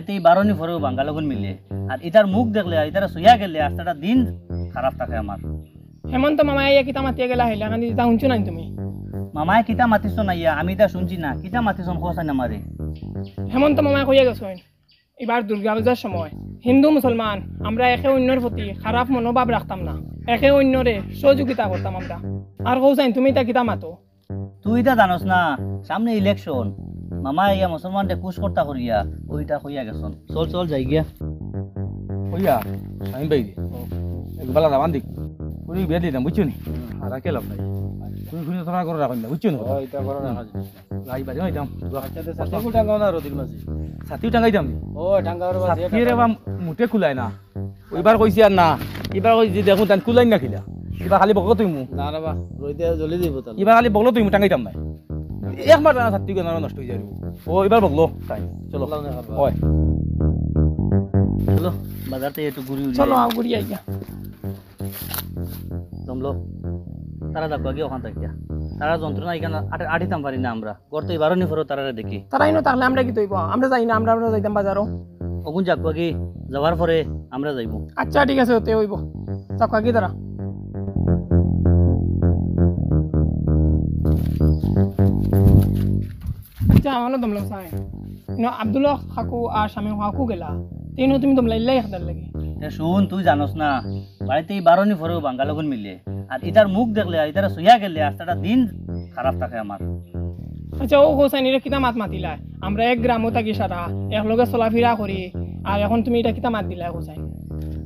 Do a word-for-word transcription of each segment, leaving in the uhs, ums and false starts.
এই বারনি ফরেও বাঙ্গালগুন মিলে। আর ইতার মুখ দেখলে আর ইতারে সইয়া গেলে আস্তাটা দিন খারাপ থাকে আমার। হেমন্ত মামায় আইয়া কিতা মাতিয়া গেলা, হাইলাকান্দি, ইতা হুনছো নানি তুমি? মামায় কিতা মাতিছইন আইয়া, আমি ইতা হুনছি না। কিতা মাতিছইন কও চাইন আমারে। হেমন্ত মামায় কইয়া গেছইন, ইবার দুর্গা পূজার সময় হিন্দু মুসলমান আমরা একে অইন্যর প্রতি খারাপ মনোভাব রাখতাম না, একে অইন্যরে সহযোগিতা করতাম আমরা। আর কও চাইন তুমি ইতা কিতা মাতো? তুই ইতা জানোস না, সামনে ইলেকশন, মামায় আইয়া মুসলমানরে খুশ করতা করিয়া অইটা কইয়া গেছইন। চল চল যাই গিয়া। কইয়া, শামীম ভাই রে, এক বালা দামান দেখ। কুড়ি বিয়া দিতাম, বুঝছো নি? আর রাখে লাভ নাই। তুই শুনে তোরা করে রাখইন না, বুঝছো নি? ও, ইটা করে রাখা যাবে। যাই বাড়ি যাইতাম। আচ্ছা, তে ছাতিও টাঙ্গাও না রোদির মাঝে। ছাতিও টাঙ্গাইতাম নি? ও, টাঙ্গাওর মাঝে ছাতি রে বা মুটে কুলায় না। ওইবার কইছি আর না, ইবার কইছি দেখো তান কুলাইন না কিলা। ইবার খালি বগলো তুই মু। না রে বা, রইদে জ্বলি দিব তাহলে। ইবার খালি বগলো তুই মু টাঙ্গাইতাম নাই। এক মাস না ছাতি কেন নষ্ট হয়ে যাবে। ও ইবার বগলো তাই। চলো। আল্লাহ না করবা। ওই। চলো, বাজার থেকে একটু ঘুরি উড়ি চলো, আই। আও ঘুরি আই গিয়া। জমলো। তারা দেখো আগে ওখান থাকিয়া। তারা যন্ত্রণা এখানে আটে-, আটিতাম পারি না আমরা। ঘর তো এবারও নি ফেরত তারারে দেখি। তারা ইনো থাকলে আমরা কিতা অইবো? আমরা যাই না, আমরা, আমরা যাইতাম বাজারো। অগুন যাক আগে, যাওয়ার পরে আমরা যাইবো। আচ্ছা, ঠিক আছে, ওতে অইবো। যাক আগে তারা। আচ্ছা, আমারও দমলাম চাই। ইনো আব্দুল হক কাকু আর শামীম কাকু গেলা। তিনও তুমি দমলাইলাই একদার লাগি। এ শুন, তুই জানোস না, বাড়িতে এবারও নি ফরেও বাঙ্গালগুন মিলে। আর ইতার মুখ দেখলে আর ইতারে সইয়া গেলে আস্তাটা দিন খারাপ থাকে আমার। আচ্ছা, ও হোসাইন, ইটা কিতা মাত মাতিলায়? আমরা এক গ্রামো থাকি সারা, একলগে চলাফিরা করি, আর এখন তুমি ইটা কিতা মাত দিলায় হোসাইন?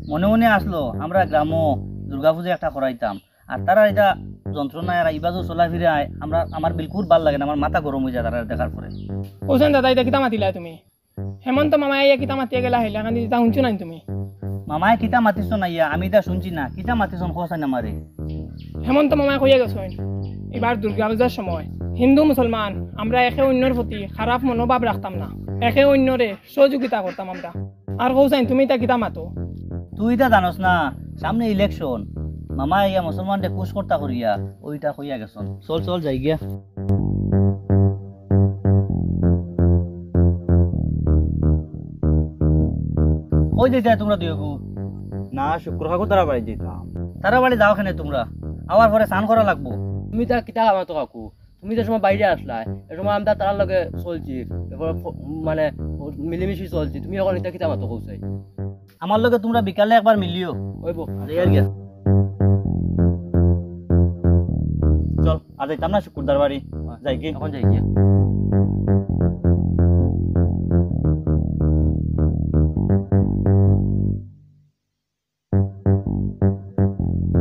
মনে মনে আসলো, আমরা গ্রামো দুর্গাপূজা একটা করাইতাম, আর তারা ইটা যন্ত্রণায় আর ইবাজু চলাফিরায় আমরা, আমার বিলকুল ভালা লাগে না, আমার মাথা গরম অইযায় তারা দেখার পরে। হোসেন দাদা, ইটা কিতা মাতিলায় তুমি? হেমন্ত মামায় আইয়া কিতা মাতিয়া গেলা, হাইলাকান্দি, ইতা হুনছো নানি তুমি? মামায় কিতা মাতিছইন আইয়া, আমি ইতা হুনছি না। কিতা মাতিছইন কও চাইন আমারে। হেমন্ত মামায় কইয়া গেছইন, ইবার দুর্গা পূজার সময় হিন্দু মুসলমান আমরা একে অইন্যর প্রতি খারাপ মনোভাব রাখতাম না, একে অইন্যরে সহযোগিতা করতাম আমরা। আর কও চাইন, তুমি ইতা কিতা মাতো? তুই ইতা জানোস না, সামনে ইলেকশন, মামায় আইয়া মুসলমানরে খুশ করতা করিয়া অইটা কইয়া গেছইন। চল চল যাই গিয়া। কই যাইতায় তুমরা দুইওগু? না, শুক্কুর কাকু তারার বাড়ি যাইতাম। তারার বাড়ি যাও কেনে তুমরা? আওয়ার পরে চান করা লাগবো। তুমি ইতা কিতা মাতো কাকু? তুমি যে সময় বাইরে আসলায়, এ সময় আমরা তারার লগে চলছি, এরপর ফ-, মানে, মিলিমিশি চলছি। তুমি এখন ইতা কিতা মাতো কও চাইন? আমার লগে তুমরা বিকালে একবার মিলিও। অইবো। আরে, আর গিয়া। চল, আর যাইতাম না শুক্কুরদার বাড়ি। যাই কি? এখন যাই গিয়া।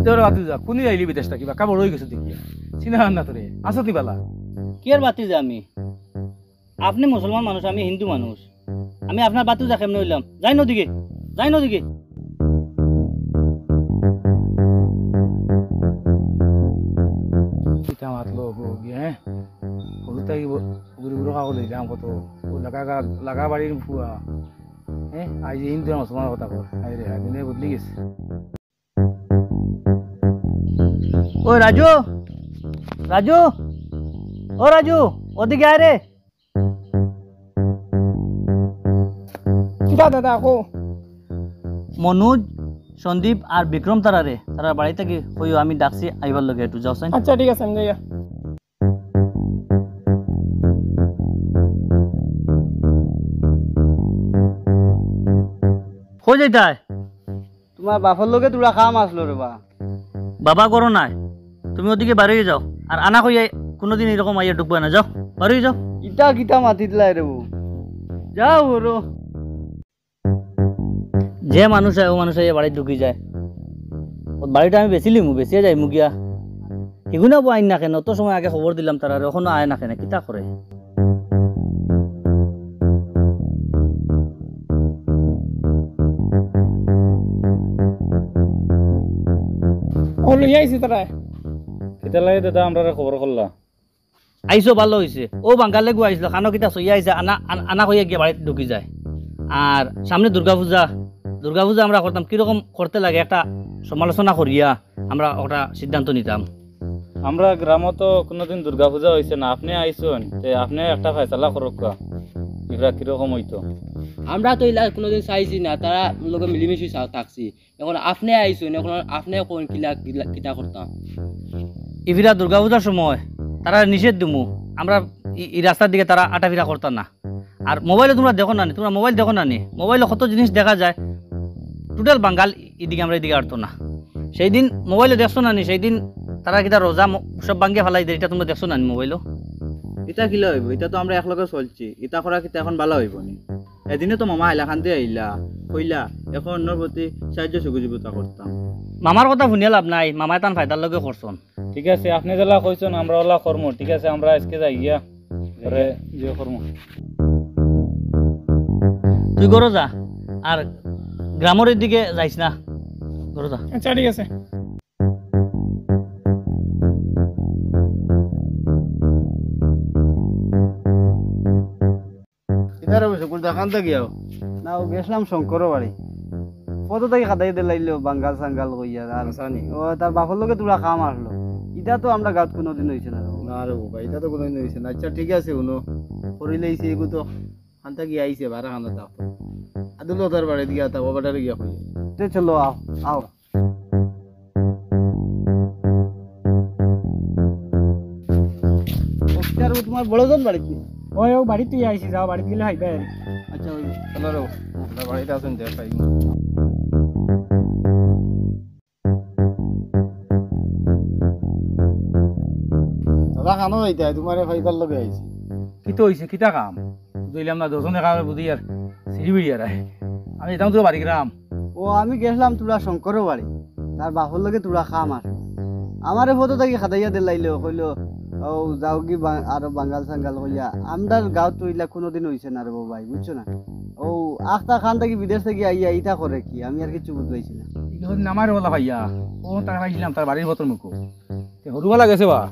তোর বাতিজা, কুনি আইলি বিদেশ থাকি? বাক্কা বড় অই গেছো দেখি। চিনা না তোরে। আছো নি বালা? কিয়ার বাতিজা আমি? আপনে মুসলমান মানুষ, আমি হিন্দু মানুষ। আমি আপনার বাতিজা কেমনে অইলাম? যাইন ওদিকে, যাইন ওদিকে। কিতা মাতলো গো গিয়া, হ্যাঁ? হলুদ থাকি ব-, গুরু গুরু কাকু লইলাম কত। ও লাগা গা-, লাগা বাড়ির ফুয়া। হ্যাঁ? আইজ হিন্দু আর মুসলমানর কথা কর। হায় রে, হায়, দুনিয়া বদলি গেছে। ও রাজু, রাজু, ও রাজু, ওদিকে আয় রে। কিতা দাদা, কও। মনোজ, সন্দীপ আর বিক্রম তারারে, তারার বাড়ি থাকি কইও আমি ডাকছি আইবার লাগি, একটু যাও চাইন। আচ্ছা, ঠিক আছে, আমি যাইয়া। কই যাইতায়? তুমার বাপর লগে থুড়া কাম আছলো রে বা। বাবা ঘরো নাই, তুমি ওদিকে বারই যাও। আর আনা কইয়া কুনুদিন ইরকম আইয়া ঢুকবায় না, যাও, বারই যাও। ইতা কিতা মাতিতলায় রে বউ? যাও হরো। যে মানুষ আয়, ও মানুষ আইয়া বাড়িত ঢুকি যায়। ও বাড়িটা আমি বেচিলিমু, বেচিয়া যাইমু গিয়া। হিগুনা বউ আইন না কেনে? অত সময় আগে খবর দিলাম তারারে, অখনো আয় না কেনে? কিতা করে? ও লইয়া আইছে তারায়। কিতা লাগে দাদা, আমরারে খবর করলা? আইছো, ভালা অইছে। ও বাঙ্গালেগু আইছলো, কানো কিতা চইয়া আইছে, আনা, আন-, আনা কইয়া গিয়া বাড়িত ঢুকি যায়। আর সামনে দুর্গা পূজা, দুর্গা পূজা আমরা করতাম, কিরকম করতে লাগে একটা সমালোচনা করিয়া আমরা একটা সিদ্ধান্ত নিতাম। আমরা গ্রামো তো কুনুদিন দুর্গা পূজা অইছে না, আপনে আইছইন, তে আপনে একটা ফয়সালা করউক্কা, ইগুলা কিরকম অইতো? আমরা তো ইলা কোনোদিন চাইছি না, তারার লগে মিলিমিশি চা-, থাকছি। এখন আপনে আইছইন, এখন আপনে কইন কিলা, কিলা, কিতা করতাম? ইফিরা দুর্গা পূজার সময় তারারে নিষেধ দিমু, আমরা ই, ই রাস্তার দিকে তারা আটাফিরা করতা না। আর মোবাইলো তুমরা দেখো না নি, তুমরা মোবাইল দেখো না নি, মোবাইলো কত জিনিস দেখা যায়, total বাঙ্গাল ইদিকে আমরা ইদিকে আটতো না। সেই দিন মোবাইলো দেখছো না নি, সেই দিন তারা কিতা রোজা ম-, সব ভাঙ্গিয়া ফালাই দের, ইটা তুমরা দেখছো না নি মোবাইলো? ইতা কিলা অইবো? ইতা তো আমরা একলগে চলছি, ইতা করা কিতা এখন বালা অইবো নি? এদিনে তো মামা হাইলাকান্দি আইলা, কইলা, এখন অন্যর প্রতি সাহায্য সহযোগিতা করতাম। মামার কথা হুনিয়া লাভ নাই, মামায় তান ফায়দার লগে করছইন। ঠিক আছে, আপনে যেলা কইছইন, আমরা ওলা করমু। ঠিক আছে, আমরা আইজকে যাইগিয়া। পরে যে করমু। তুই ঘরো যা, আর গ্রামর দিকে যাইস না। ঘরো যা। আচ্ছা, ঠিক আছে। কিতা রে বসে, কোন দোকান থাকি আও? না, ও গেছলাম শঙ্করর বাড়ি। পথো থাকি খেদাই দিলাইলো, বাঙ্গাল সাঙ্গাল কইয়া। আর হাছা নি? ও, তার বাপর লগে তুরা কাম আছলো। ইতা তো আমরা গাঁওত কুনুদিন অইছে না রে বাবা। না রে বাবা, ইতা তো কুনুদিন অইছে না। আচ্ছা, ঠিক আছে, হুনো। করিলাইছে, এগু তো খান থাকি আইছে, বারা খানো থাকতো। আদুল ওতার বাড়ি দিয়া তা, ও বেটারে গিয়া কই। তে চলো, আও, আও। ও, কিতা রে, তুমার বড়জন বাড়িত নি? ওই, ও বাড়িত তুই আইছি, যাও, বাড়িত গেলে হইবে। আচ্ছা, ওই, চলো রে, আমরা বাড়িত আছইন, দেখ পাই। দাদা, খানো যাইতায়, তুমারে পাইবার লগে আইছি। কিতা অইছে, কিতা কাম? বুঝলাম না, দুইজনে খাবে বুঝি আর সিঁড়ি বিড়ি আর আয়। আমি যাইতাম তো বাড়ি গ্রাম। ও, আমি গেছলাম তুরা শঙ্করর বাড়ি, তার বাপর লগে তুরা কাম আর। আমারে পথো থাকি খেদাইয়া দিলাইলো, কইলো, "ও, যাওগি বা-, আরো বাঙ্গাল সাঙ্গাল কইয়া।" আমরার গাঁওত তো ইলা কুনুদিন অইছে না রে বাবা, বুঝছো না? ও, আখতা খান থাকি বিদেশ থাকি আইয়া ইতা করে কি? আমি আর কিচ্ছু বুঝলাইছি না। ইগুন আমারে ওলা ভাইয়া, ও তার আইছিলাম তার বাড়ির পথর মুখো। তে হুরুবালা গেছে বা?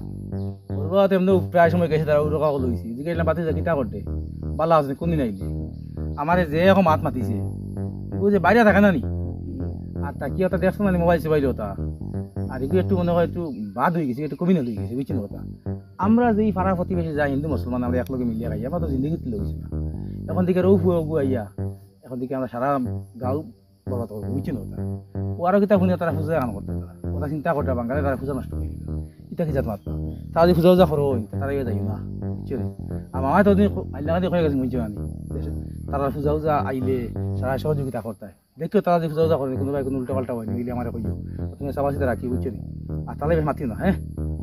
হুরুবালা তো এমনে প্রায় সময় গেছে, তারা উরকা কল অইছে। জিজ্ঞেস করলাম, "বাতিজা, কিতা করতে? বালা আছইন, কুনদিন আইলে?" আমারে যে এখন মাত মাতিছে। ও যে বাইরে থাকে না নি? আর তা কি ওটা দেখছো না নি, মোবাইল সোবাইল ওটা? আর এগু একটু মনে হয় একটু বাদ অই গেছে, একটু কমি না অই গেছে, বুঝছো নি কথা? আমরা যে এই পাড়া প্রতিবেশী যা হিন্দু মুসলমান, আমরা একলগে মিলিয়া খাই, আমরা তো জিন্দেগিত লইছি না। এখন দিকে রৌ ফুয়া ওগু আইয়া, এখন দিকে আমরা সারা গাঁও বরবাদ করবো, বুঝছো নি কথা? ও আরো কিতা হুনিয়া তারা পূজা গান করতে তারা। ওটা চিন্তা করতে বাঙালি তারা পূজা নষ্ট অই গেল। ইটা কি জাত মাতবা? তারা যদি পূজা উজা করো, তারা ইয়ে যাইও না। বুঝছো নি? আর মামায় তো দিন খু-, আইলা কান্দি কয়ে গেছে, বুঝছো না নি? তারা পূজা উজা আইলে সারা সহযোগিতা করতে হয়। দেখিও তারা যদি পূজা উজা করে, কুনু ভাই কুনু উল্টা পাল্টা অয় নি, অইলে আমারে কইও। তুমি সাবাসিতে রাখি, বুঝছো নি? আর তাহলে বেশ মাতিও না, হ্যাঁ?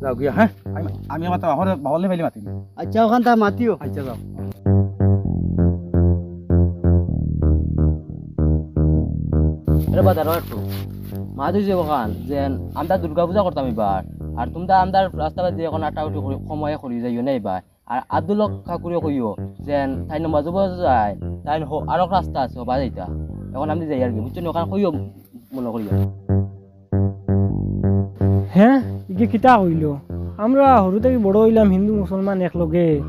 যাও গিয়া, হ্যাঁ? আমি, আমি আমার তার বাহরে, বাহলে ফাইলে মাতিও। আচ্ছা, ওখান তার মাতিও। আচ্ছা, যাও। আরে বাজার একটু মাত অইছে ওখান যে আমরা দুর্গা পূজা করতাম এবার, আর তুমরা আমরার রাস্তা বাদ দিয়া এখন আটাউটি করি, সময়ে করি যাইও না এবার। আর আব্দুল হক কাকুরে কইও যে তাইন নমাজ পড়তে যায়, তাইন হ-, আরক রাস্তা আছে, হবা যাইতা। এখন আমি যাই আর কি, বুঝছো নি? ওখান কইও মনে করিয়া। হ্যাঁ, ইগে কিতা কইলো? আমরা হুরু থাকি বড় অইলাম হিন্দু মুসলমান একলগে,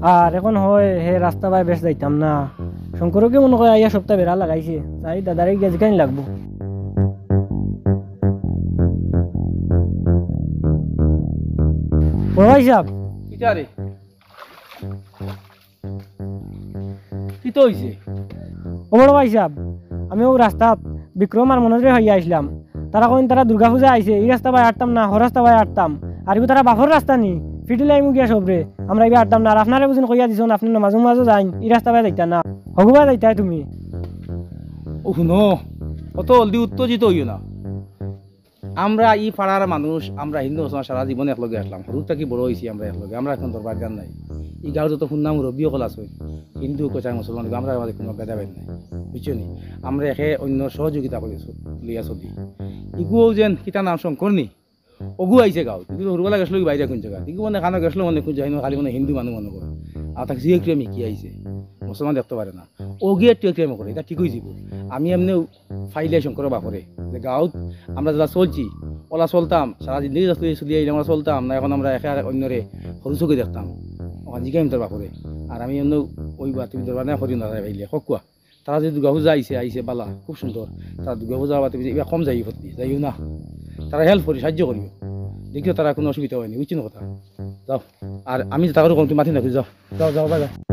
আর এখন হয় হে রাস্তা বায় বেশ যাইতাম না। শঙ্করকে মনে কয় আইয়া সপ্তাহ বেড়া লাগাইছে, তাই দাদারে গিয়া জিকাইন লাগবো। বড় ভাই সাহেব। কিতা রে? কিতা অইছে? ও বড় ভাই সাহেব, আমি ও রাস্তাত বিক্রম আর মনোজরে হইয়া আইছলাম। তারা কইন তারা দুর্গা পূজা আইছে, ই রাস্তা বায় আটতাম না, হ রাস্তা বায় আটতাম। আর ইগু তারা বাফর রাস্তা নি, ফিটিলাইমু গিয়া সবরে। আমরা ইবা আটতাম না, আর আপনারে বুঝিন কইয়া দিছইন, আপনে নমাজ উমাজও যাইন, ই রাস্তা বায় যাইতা না। হগুবা যাইতায় তুমি। ও হুনো, অত হলদি উত্তেজিত অইও না। আমরা ই পাড়ার মানুষ, আমরা হিন্দু মুসলমান সারা জীবন একলগে আছলাম, হুরু থাকি বড় অইছি আমরা একলগে, আমরা এখন দরবার গান নাই। ই গাঁওর যত হুন্না মুরব্বি অকল আছে, হিন্দু, কচাই, মুসলমান, আমরার মাঝে কুনু ভেদাভেদ নাই, বুঝছো নি? আমরা একে অইন্যর সহযোগিতা করি চ-, লইয়া চলি। ইগুও যেন কিতা নাম শঙ্কর নি? অগু আইছে গাঁও, কিন্তু হুরুবালা গেছলো কি বাইরে কুন জাগা? কিন্তু মানে খানো গেছলো মানে কুন জাগা, খালি মানে হিন্দু মানুষ মনে করে। আর তাকে জিয়ে কিরে মিকি আইছে, মুসলমান দেখতে পারে না। অগিয়ে একটু একটু এমন করে, ইটা ঠিক অইযিবো। আমি এমনেউ ফাইলে শঙ্কর বাফরে, যে গাঁওত আমরা যেলা চলছি, ওলা চলতাম, সারা জিন্দেগি যত চলিয়া আইলাম, আমরা চলতাম না, এখন আমরা একে আর অইন্যরে হুরু চোখে দেখতাম। ওখান জিগাইম তোর বাফরে। আর আমি এমনেউ ওই বা তুমি দরবার না করি না ফাইলে, কউক্কা। তারা যে দুর্গা পূজা আইছে, আইছে বালা, খুব সুন্দর। তারা দুর্গা পূজা আবার তুমি ইবা কম যাই, যাইও না। তারা help করি, সাহায্য করিও। দেখিও তারা কুনু অসুবিধা অয় নি, বুঝছো নি কথা? যাও। আর আমি যেতা করি কম, তুমি মাতি না, যাও। যাও, যাও, যাও, যাও।